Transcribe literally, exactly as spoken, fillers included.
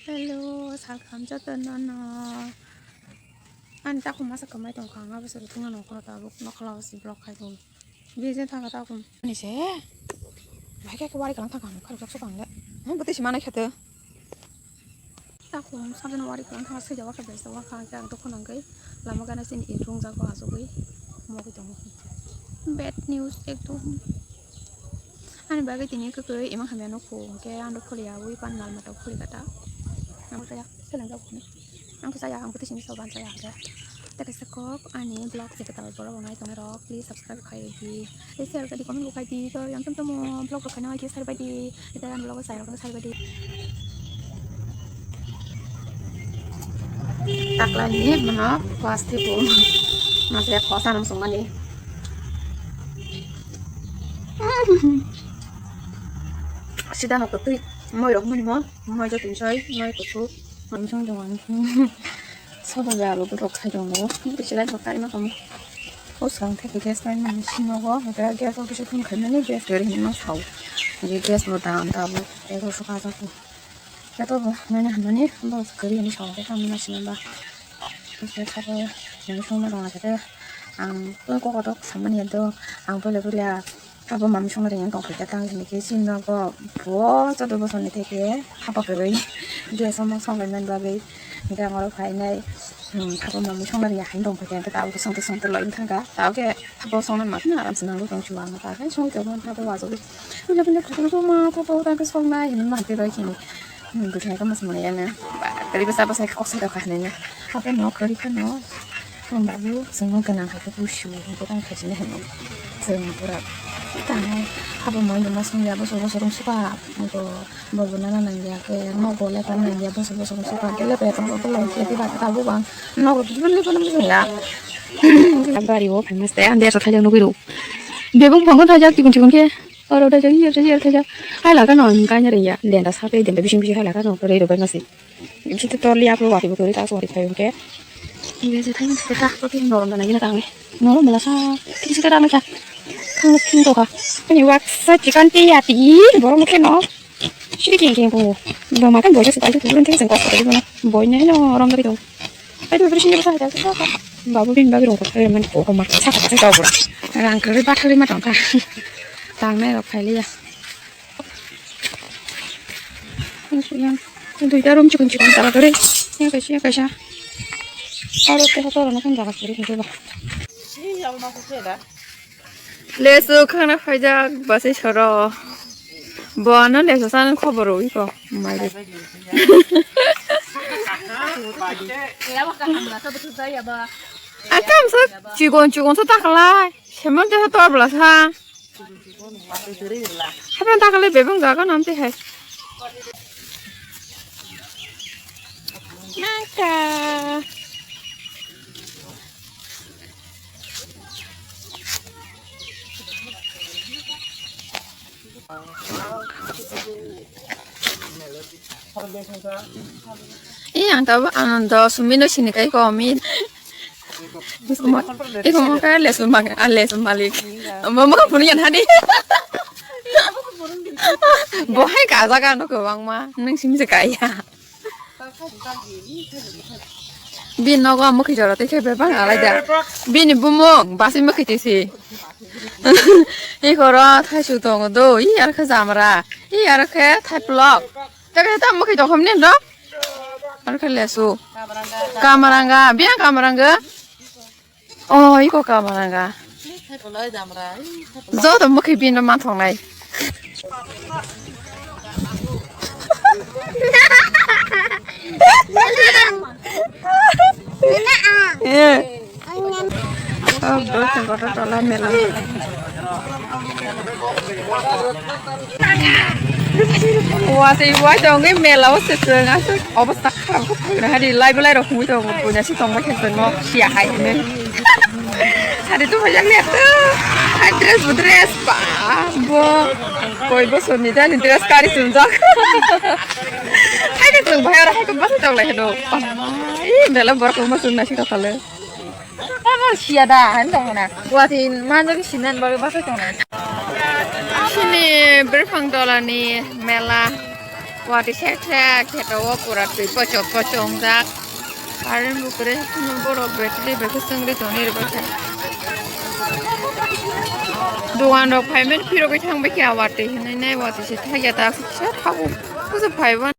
Hello, salkam joto nono. Ani takhum masa kwmai tongkha, ang abo sori thwngna nongkhorok tabuk nokhola o si block khai tong. Bini je thangkha takhum. Ani se, bahai khe wari kwlwng thangkha, ang kharok jak sok ang le. Hm, bwtwi se manai kha tw. Takhum sabjana wari kwlwng thangkha, swijak wakha, bersa wakha, ang khe ang dokhon ang kai lama gana sini in rung jago asugwi mogwi tongo. Bad news ekdom. Ani bagwi tini kwkwi imang hamya nukho, hwnkhe ang rok kholi yaui pan mal mata kholi kata. Ang kaya seleng rok hwnwi. Ang kaya ang kuti sini soban saya hwnkhe. Tei kaisa kok ani vlog se kwtal borok bo nai tongnai rok, please subscribe khai di. Tei share khai di, comment bo khai di. To yang tom tomo vlog rok khaina hai khe sar bai di. Tei ani vlog sai rok sar bai di. Taklai ni mano plastic bo masa khosa nang songmani. Sida no kotwi moi rok mani mo, moi joto soi, moi kusu. Ang song jong ang. Sobo ja alo borok khai tongo. Bisinai bo kai ma kamo. O swkang theke gas line mani sinogo, hwnkhe gas o kisa thung khaimani, gas gari hinwi ma sao. Hwnkhe gas bo dam tabuk, ego swkang jago. Joto bo nini hamani bo kwrwi hinwi sao, tei tamni machine ba. Hwnkhe thabo hinwi songma tongla khe, ang tei kokotok samani ya do, ang bole bole a. Abo mami songna ringya tongkha khe tang hini khe chini nogo bo chwdw bosorni theke haba kwrwi gas omo songlai mani bagwi hwnkhe ang oro phainai. Hmm, abo mami songna ringya hai tongkha khe hwnkhe tabukhe songte songte loi wngkha kha tabukhe abo songna ma kheno aram se nangwi tong chuwang kha khe songwi tongmani abo uajago. Bile bile khatung ruma abo tang khe songnai hinwi ma twi roi khini. Hmm, bwthai khe masa mwnai ya na. Ba kwrwi bwsa bwsa khe kok sai rokha hinwi na. Abo no kwrwi kheno. Ang babu, chwngno gwnang khe busu, gwnang khe chini hwnwi. Chwng pura tamo habo mai luma songya, boso boso rung suka, bo bo nana nangya khe, nogo le pan nangya, boso boso rung suka, bele pe tong ko lang khe ba ta bu bang, nogo kibon le kono mujung ya. Bari o famous te, ande sa thajak nugui ro. Bebung phang thajak tikun tikun khe, oro thajak, iya thajak, iya thajak. Hai la ka no, kanya re ya, denda sa pe, denda bising bising hai la ka no, re ro bai masi. Bisi to toli apro wari bo kwrwi ta wari phai hwnkhe. Bisi thai ta to tin norom da nangina tang. Norom mala sa tin sita tang ta. Thang tin to kha. Ani wak sa chikan ti ya ti borok no khe no. Siri king king ko. Bo ma kan boy sa ta tu ron thang ko ko. Boy ne no rom da to. Ai to bisi ne sa ta. Babu bin bagi rong ko man ko ko ma sa ta ta ko. Rang kwrwi ba thali ma tong kha. Tang nai rok phai liya. Yang duita room chikon chikon jaga dore. Yang kaisa, yang kaisa. Aro tei hotor no kan jaga suri hwnkhe ba. Lesu khana phaijak basi soro. Bo ano lesu san khobor wi ko. Mai de. Atam sa chikon chikon sa takalai. Semen te sa tor bla sa. Hapan takale bebang jaga nanti hai. Nangka. Iya, ang tahu, ang dos minit sini kai komi. Iko mo ka lesu mag, a lesu malik. Mo mo ka puni yan hadi. Bo hai ka jaga no ko bang ma, nang sim se kaya. Bin nogo mukhi jora te khe bebang alai da. Bini bumung basi mukhi te si. Iko ro thai su tongo do, i ar khe jamra, i ar khe thai plok. Te khe ta mukhi to khom nen ro. Ar khe lesu. Kamaranga, biya kamaranga. Oh, iko kamaranga. Joto mukhi bino manthoknai. Eh. Oh, bro, tengko to tola mela. Watwi wai tongwi mela o se chwng aswk obostha kharap khe thangna hari lai belai rok hwnwi tongo, puina se tongbai khe chwngno siya hai hwnwi. Sari tu bajak le tu. Hai dress bo dress ba bo koi bosorni dani dress kari chumjak. Hai khe chwng bahai aro hai khe bwsai tong lai hwno. Ih, mela borok wngma chwng naisik tongkha le. Abo siya da, han tong na. Watwi manjak sinan bagwi bwsai tong na. Chini Bwrwphang Tolani mela. Watwi se khe kheto o pura twi pochok pochok wngjak. Current bo kwrwi phano borok battery bai khe chwngwi tonwi rwbaikha. Dogan rok phaimani phirogwi thangbaikha watwi hinwi nai watwi se thaiya ta kisa thago. Kisa phaiba.